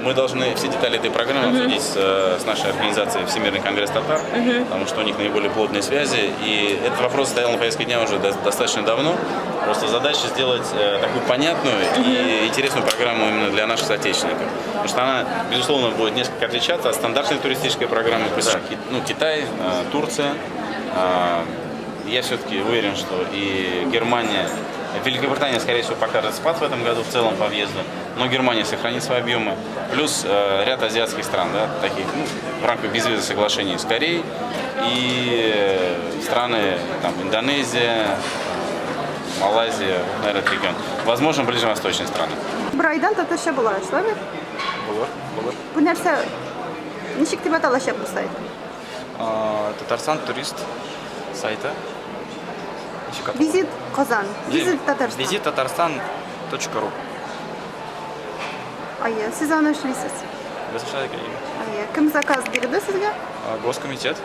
Мы должны все детали этой программы обсудить с нашей организацией Всемирный конгресс татар, потому что у них наиболее плотные связи. И этот вопрос стоял на повестке дня уже достаточно давно. Просто задача сделать такую понятную и интересную программу именно для наших соотечественников. Потому что она, безусловно, будет несколько отличаться от стандартной туристической программы. Ну, Китай, Турция. Я все-таки уверен, что и Германия, Великобритания, скорее всего, покажет спад в этом году в целом по въезду, но Германия сохранит свои объемы. Плюс ряд азиатских стран, да, таких, ну, в рамках безвизовых соглашений с Кореей и страны там, Индонезия, Малайзия, вот, наверное, этот регион. Возможно, ближневосточные страны. Бер айдан татарча була, шулай бит? Булыр, булыр. Бу нәрсә ничек дип аталачак бу сайт? Татарстан турист сайты. Ничек атала? Визит Казан, Визит Татарстан. Визит Татарстан.ру. Әйе, сез аны эшлисез. Без эшләдек, әйе. Әйе, кем заказ бирде сезгә? Госкомитет.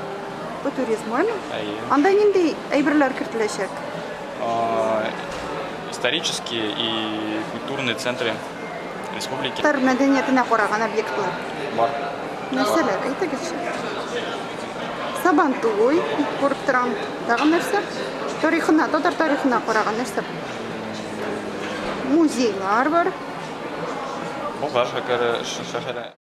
Бу туризм, әйеме? Әйе. Анда нинди әйберләр кертеләчәк? Исторические и культурные центры республики. Татар мәдәниятенә караган объектлар. Бар. Нәрсәләр, әйтегезче. Сабантуй күреп торам. Тагын нәрсә? Тарихына, татар тарихына караган нәрсә? Музейлар бар. Болгар шәһәре.